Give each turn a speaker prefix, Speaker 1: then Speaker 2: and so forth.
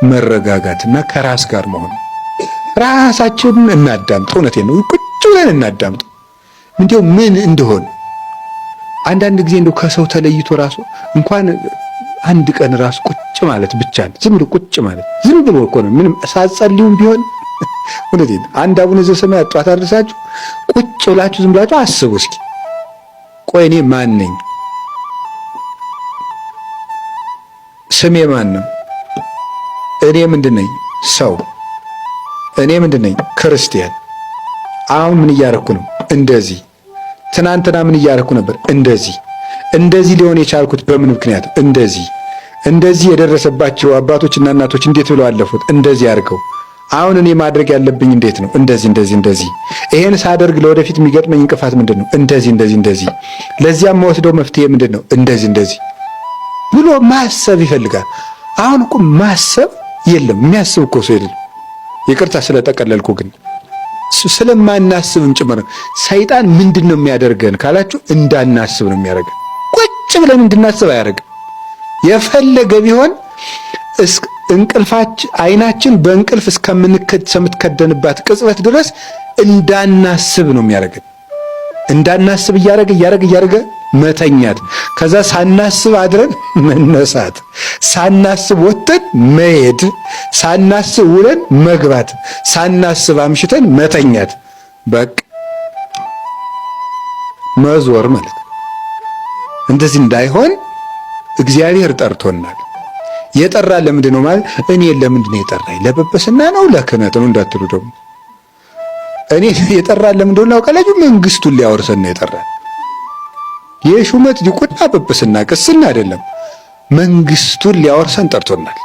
Speaker 1: መረጋጋትና ከራስ ጋር መሆን። ራሳችንን እናዳምጥ። እውነቴን ነው። ቁጭ ብለን እናዳምጥ፣ እንዲያው ምን እንደሆን። አንዳንድ ጊዜ እንደው ከሰው ተለይቶ ራሱ እንኳን አንድ ቀን ራሱ ቁጭ ማለት ብቻ ነው። ዝም ብሎ ቁጭ ማለት፣ ዝም ብሎ እኮ ነው። ምንም ሳትጸልዩም ቢሆን፣ እውነቴን ነው። አንድ አቡነ ዘበሰማያት ጧት አድርሳችሁ ቁጭ ብላችሁ ዝም ብላችሁ አስቡ እስኪ። ቆይ፣ እኔ ማን ነኝ? ስሜ ማን ነው? እኔ ምንድን ነኝ? ሰው። እኔ ምንድን ነኝ? ክርስቲያን። አሁን ምን እያረኩ ነው? እንደዚህ። ትናንትና ምን እያረኩ ነበር? እንደዚህ። እንደዚህ ሊሆን የቻልኩት በምን ምክንያት? እንደዚህ። እንደዚህ የደረሰባቸው አባቶችና እናቶች እንዴት ብለው አለፉት? እንደዚህ አድርገው። አሁን እኔ ማድረግ ያለብኝ እንዴት ነው? እንደዚህ፣ እንደዚህ፣ እንደዚህ። ይሄን ሳደርግ ለወደፊት የሚገጥመኝ እንቅፋት ምንድን ነው? እንደዚህ፣ እንደዚህ፣ እንደዚህ። ለዚያም መወስደው መፍትሄ ምንድን ነው? እንደዚህ፣ እንደዚህ ብሎ ማሰብ ይፈልጋል። አሁን እኮ ማሰብ የለም። የሚያስብ እኮ ሰው የለም። ይቅርታ ስለጠቀለልኩ፣ ግን ስለማናስብም ጭምር ነው። ሰይጣን ምንድን ነው የሚያደርገን ካላችሁ፣ እንዳናስብ ነው የሚያደርገን። ቁጭ ብለን እንድናስብ አያደርግም። የፈለገ ቢሆን እንቅልፋችን፣ አይናችን በእንቅልፍ እስከምትከደንባት ቅጽበት ድረስ እንዳናስብ ነው የሚያደርገን። እንዳናስብ እያደረገ እያደረገ እያደረገ መተኛት፣ ከዛ ሳናስብ አድረን መነሳት፣ ሳናስብ ወጥተን መሄድ፣ ሳናስብ ውለን መግባት፣ ሳናስብ አምሽተን መተኛት፣ በቃ መዞር ማለት ነው። እንደዚህ እንዳይሆን እግዚአብሔር ጠርቶናል። የጠራ ለምንድን ነው ማለት፣ እኔ ለምንድን ነው የጠራኝ? ለጵጵስና ነው፣ ለክህነት ነው እንዳትሉ ደግሞ፣ እኔ የጠራን ለምንድን ነው ታውቃላችሁ? መንግስቱን ሊያወርሰን ነው የጠራን። የሹመት፣ ዲቁና፣ ጵጵስና፣ ቅስና አይደለም። መንግስቱን ሊያወርሰን ጠርቶናል።